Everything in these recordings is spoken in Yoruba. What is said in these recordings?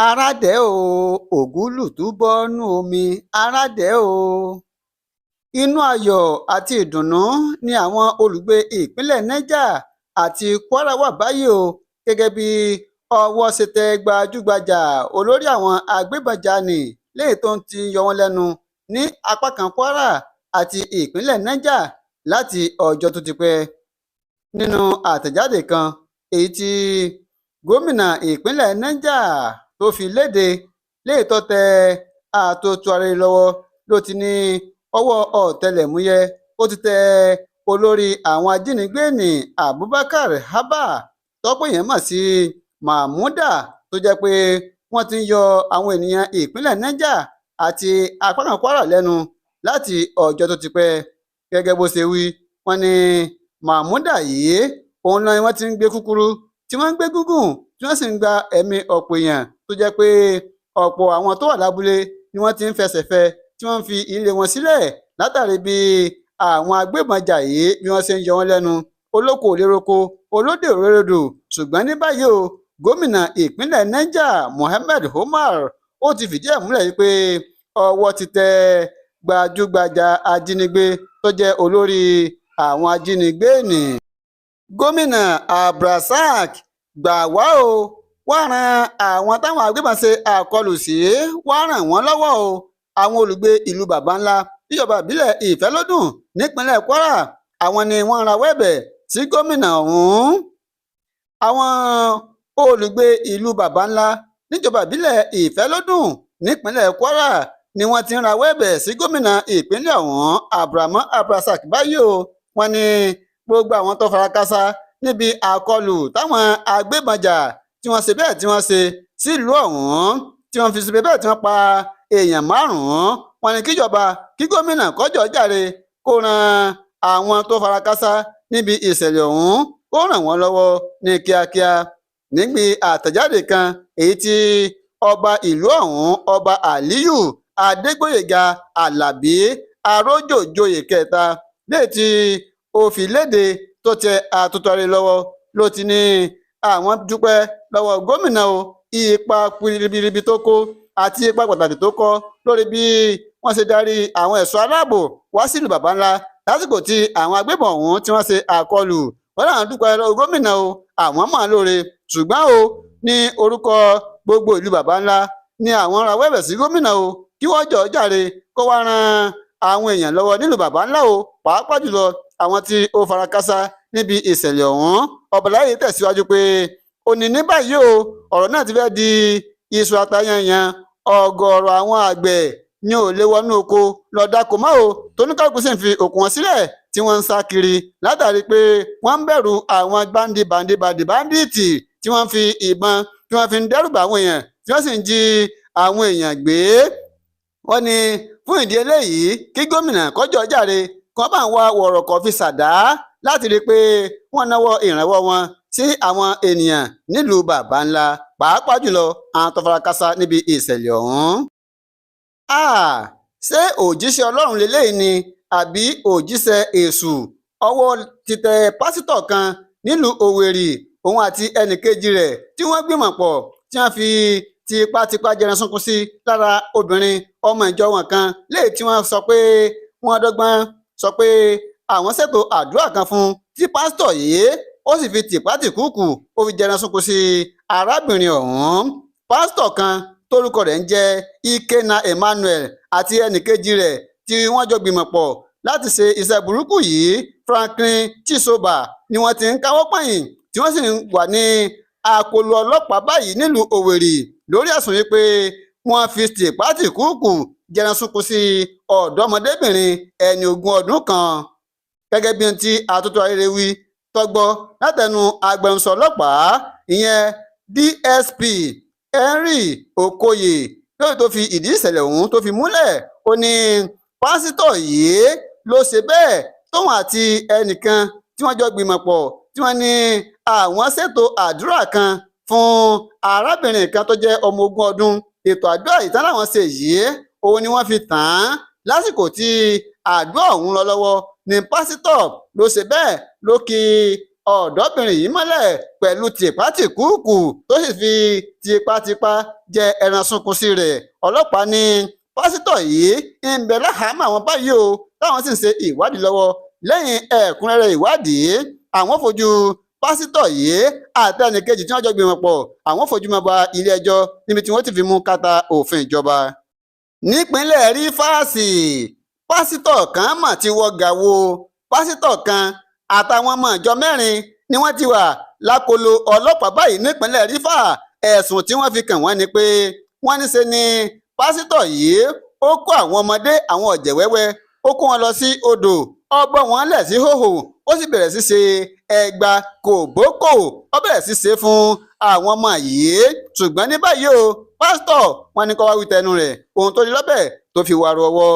Ara dẹ̀ ọ́, ògúlùtù bọnú omi, ara dẹ̀ ọ́. Inú ayọ̀ àti ìdùnnú ni àwọn olùgbé ìpínlẹ̀ Niger àti Kwara wà báyìí o, gẹ́gẹ́ bí ọwọ́ ṣe tẹ gbajúgbajà olórí àwọn agbébọn jalè léyìí tó ti ń yọ wọ́n lẹ́nu ní apá kan Kwara àti ìpínlẹ̀ Niger láti ọjọ́ tó ti pẹ́. Nínú àtẹ̀jáde kan èyí tí gómìnà ìpínlẹ̀ Niger tó fi léde léyìí tó tẹ àtòtúnarére lọ́wọ́ ló ti ní ọwọ́ ọ̀tẹlẹ̀múyẹ́ ó ti tẹ olórí àwọn ajínigbé ní Abubakar Abba, tọ́pọ̀ èèyàn mọ̀ sí Mahmuda, tó jẹ́ pé wọ́n ti ń yọ àwọn ènìyàn ìpínlẹ̀ Niger àti apá kan Kwara lẹ́nu láti ọjọ́ tó ti pẹ́. Gẹ́gẹ́ bó ṣe wí, wọ́n ní Mahmuda yìí òun ni wọ́n ti ń gbé kúkúrú, tí wọ́n ń gbé gígùn, tí wọ́n sì ń gba ẹ̀mí ọ̀pọ̀ èèyàn, tó jẹ́ pé ọ̀pọ̀ àwọn tó wà lábúlé ni wọ́n ti ń fẹsẹ̀ fẹ, tí wọ́n ń fi ilé wọn sílẹ̀ látàrí bí àwọn agbébọn jà yìí bí wọ́n ṣe ń yọ wọ́n lẹ́nu. Olóko ò lè roko, olódò ò lè rodò. Ṣùgbọ́n ní báyìí o, gómìnà ìpínlẹ̀ Niger Mohammed Umar ó ti fìdí ẹ̀ múlẹ̀ wípé ọwọ́ ti tẹ gbajúgbajà ajínigbé tó jẹ́ olórí àwọn ajínigbé nì. Gómìnà Abdulrasaq, gbà wá o, wá ran àwọn táwọn agbébọn ṣe àkọlù sí, wá ràn wọ́n lọ́wọ́ o. Àwọn olùgbé ìlú Baba Ńlá níjọba ìbílẹ̀ Ìfẹ́lódùn nípínlẹ̀ Kwara, àwọn ni wọ́n rawọ́ ẹ̀bẹ̀ sí gómìnà ọ̀hún. Àwọn olùgbé ìlú Baba Ńlá níjọba ìbílẹ̀ Ìfẹ́lódùn nípínlẹ̀ Kwara ni wọ́n ti ń rawọ́ ẹ̀bẹ̀ sí gómìnà ìpínlẹ̀ ọ̀hún Abdulrahman Abdulrasaq báyìí o. Wọ́n ní gbogbo àwọn tó fara kááṣá níbi àkọlù táwọn agbébọn jà tí wọ́n ṣe bẹ́ẹ̀ tí wọ́n ṣe sílùú ọ̀hún, tí wọ́n fi ṣe bẹ́ẹ̀ tí wọ́n pa èèyàn márùn-ún, wọ́n ní kíjọba, kí gómìnà kọjọ jàre, kó ran àwọn tó fara kááṣá níbi ìṣẹ̀lẹ̀ ọ̀hún, kó ràn wọ́n lọ́wọ́ ní kíákíá. Níbi àtẹ̀jáde kan èyí tí ọba ìlú ọ̀hún, Ọba Aliyu Adégbòyèga Alábí Arójòjòyè kẹta, léyìí tí ó fi léde tó tẹ àtúntò lọ́wọ́, ló ti ní àwọn dúpẹ́ lọ́wọ́ gómìnà o, ipa ribiribi tó kó àti ipa pàtàkì tó kó lórí bí wọ́n ṣe darí àwọn ẹ̀ṣọ́ aláàbò wá sílùú Baba Ńlá lásìkò tí àwọn agbébọn ọ̀hún tí wọ́n ṣe àkọlù. Wọ́n láwọn dúpẹ́ lọ́wọ́ gómìnà o, àwọn mọ̀ lóore. Ṣùgbọ́n o, ní orúkọ gbogbo ìlú Baba Ńlá ni àwọn rawọ́ ẹ̀bẹ̀ sí gómìnà o, kí wọ́n jọ̀ọ́ jàre, kó wá ran àwọn èèyàn lọ́wọ́ nílùú Baba Ńlá o, pàápàá jùlọ àwọn tí ó fara kááṣá níbi ìṣẹ̀lẹ̀ ọ̀hún. Ọ̀bàláyé tẹ̀síwájú pé òní ní báyìí o, ọ̀rọ̀ náà ti fẹ́ di iṣu atayanyan. Ọ̀gọ̀ọ̀rọ̀ àwọn àgbẹ̀ ní ò lè wọnú oko lọ dáko mọ́ o, tóníkàlùkù sì ń fi òkú wọn sílẹ̀ tí wọ́n ń sá kiri látàrí pé wọ́n ń bẹ̀rù àwọn bandi bandi bandi bandits tí wọ́n fi ìbọn tí wọ́n fi ń dẹ́rù bà àwọn èèyàn, tí wọ́n sì ń jí àwọn èèyàn gbé. Wọ́n ní fún ìdí eléyìí, kí gómìnà kọjọ jàre, kí wọ́n bá ń wá wọ̀rọ̀kọ̀ fi ṣàdá láti rí i pé wọ́n náwó ìrànwọ́ wọn sí àwọn ènìyàn nílùú Baba Ńlá, pàápàá jùlọ àwọn tó fara kááṣá níbi ìṣẹ̀lẹ̀ ọ̀hún. Ṣé òjíṣẹ́ Ọlọ́run lélẹ́yìí ni àbí òjíṣẹ́ èṣù? Ọwọ́ ti tẹ pásítọ̀ kan nílùú Òwèrì, òun àti ẹnìkejì rẹ̀ tí wọ́n gbìmọ̀ pọ̀ tí wọ́n fi tipátipá jẹran sunkún sí lára obìnrin ọmọ ìjọ wọn kan, léyìí tí wọ́n sọ pé wọ́n dọ́gbọ́n sọ pé àwọn ṣètò àdúrà kan fún, tí pásítọ̀ yìí ó sì fi tìpátìkúùkù ó fi jẹran sunkún sí arábìnrin ọ̀hún. Pásítọ̀ kan tórúkọ rẹ̀ ń jẹ́ Ikenna Emmanuel àti ẹnìkejì rẹ̀ tí wọ́n jọ gbìmọ̀ pọ̀ láti ṣe iṣẹ́ burúkú yìí, Franklin Chizoba, ni wọ́n ti ń káwọ́ pọ̀nyìn, tí wọ́n sì wà ní akóló ọlọ́pàá báyìí nílùú Òwèrì lórí ẹ̀sùn wípé wọ́n fi tìpátìkúùkù jẹran sunkún sí ọ̀dọ́mọdébìnrin ẹni 20 ọdún kan. Gẹ́gẹ́ bí ohun tí atótó arére wí tọ́gbọ́ látẹnu agbẹnusọ ọlọ́pàá, ìyẹn DSP Henry Okoye, lórí tó fi ìdí ìṣẹ̀lẹ̀ ọ̀hún tó fi múlẹ̀, ó ní pásítọ̀ yìí ló ṣe bẹ́ẹ̀ tóun àti ẹnìkan tí wọ́n jọ gbìmọ̀ pọ̀, tí wọ́n ní àwọn ṣètò àdúrà kan fún arábìnrin kan tó jẹ́ ọmọ 20 ọdún. Ètò àdúrà yìí tán láwọn ṣe yìí, òun ni wọ́n fi tàn án. Lásìkò tí àdúrà ọ̀hún lọ lọ́wọ́ ní pásítọ̀ ló ṣe bẹ́ẹ̀ ló kí Ọ̀dọ́bìnrin yìí mọ́lẹ̀ pẹ̀lú tìpátìkúùkù, tó sì fi tipátipá jẹ ẹran sunkún sí rẹ̀. Ọlọ́pàá ní pásítọ̀ yìí ń bẹ láhàámọ̀ àwọn báyìí o, táwọn sì ń ṣe ìwádìí lọ́wọ́. Lẹ́yìn ẹ̀kúnrẹ́rẹ́ ìwádìí, àwọn fojú pásítọ̀ yìí àti ẹnìkejì tí wọ́n jọ gbìmọ̀ pọ̀, àwọn fojú mọ́ ba ilé ẹjọ́ níbi tí wọ́n ti fi mú kàtà òfin ìjọba. Nípínlẹ̀ Rífàsì, pásítọ̀ kan mà ti wọ gàwo. Pásítọ̀ kan àtàwọn ọmọ ìjọ 4 ni wọ́n ti wà lákọlò ọlọ́pàá báyìí nípínlẹ̀ Rífà. Ẹ̀sùn tí wọ́n fi kàn wọ́n ni pé wọ́n ní ṣe ni pásítọ̀ yìí ó kó àwọn ọmọdé, àwọn ọ̀jẹ̀ wẹ́wẹ́, ó kó wọn lọ sí odò, ó bọ́ wọn lẹ̀ sí hòhò, ó sì bẹ̀rẹ̀ sí ṣe ẹgba kòbókò, ó bẹ̀rẹ̀ sí ṣe fún àwọn ọmọ yìí. Ṣùgbọ́n ní báyìí o, pásítọ̀ wọn ní kó wá wí tẹnu rẹ̀ ohun tó rí lọ́bẹ̀ tó fi wàrú ọwọ́.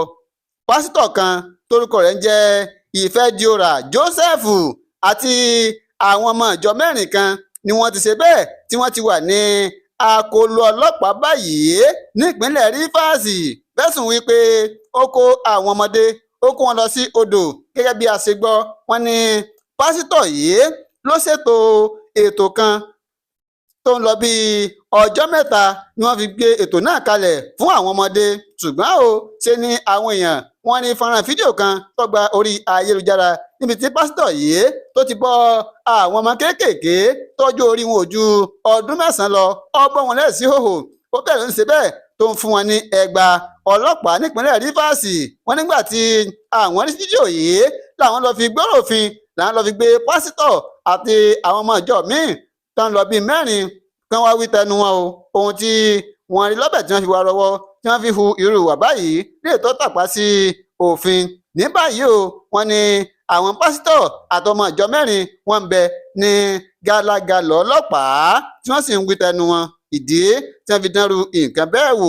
Pásítọ̀ kan torúkọ rẹ̀ ń jẹ́ Ìfẹ́díọ́rà Joseph àti àwọn ọmọ ìjọ 4 kan ni wọ́n ti ṣe bẹ́ẹ̀ tí wọ́n ti wà ní akóló ọlọ́pàá báyìí nípínlẹ̀ Rífàsì, fẹ̀sùn wípé ó kó àwọn ọmọdé, ó kó wọn lọ sí odò. Gẹ́gẹ́ bí a ṣe gbọ́, wọ́n ní pásítọ̀ yìí ló ṣètò ètò kan tó ń lọ bí ọjọ́ 3 ni wọ́n fi gbé ètò náà kalẹ̀ fún àwọn ọmọdé. Ṣùgbọ́n ó ṣe ni àwọn èèyàn wọ́n ní fọ́nrán fídíò kan tó gba orí ayélujára níbi tí pásítọ̀ yìí tó ti bọ́ àwọn ọmọ kéékèèké tọ́jú orí wọn ò ju ọdún 9 lọ, ó bọ́ wọn lẹ́sí hòhò, ó bẹ̀rẹ̀ ń ṣe bẹ́ẹ̀ tó ń fún wọn ní ẹgba. Ọlọ́pàá nípínlẹ̀ Rífàsì wọ́n nígbà tí àwọn rí fídíò yìí làwọn lọ fi gbọ́rọ̀ òfin, làwọn lọ fi gbé pásítọ̀ àti àwọn ọmọ ìjọ míì tó ń lọ bíi 4 kí wọ́n wá wí tẹnu wọn o ohun tí wọ́n rí lọ́bẹ̀ tí wọ́n fi wá rọwọ́ tí wọ́n fi hu irú ìwà báyìí lè tó tàpá sí òfin. Ní báyìí o, wọ́n ní àwọn pásítọ̀ àtọmọ ìjọ 4 wọ́n ń bẹ ní gàlágàlà ọlọ́pàá tí wọ́n sì ń wí tẹnu wọn ìdí tí wọ́n fi dánrú nǹkan bẹ́ẹ̀ wò.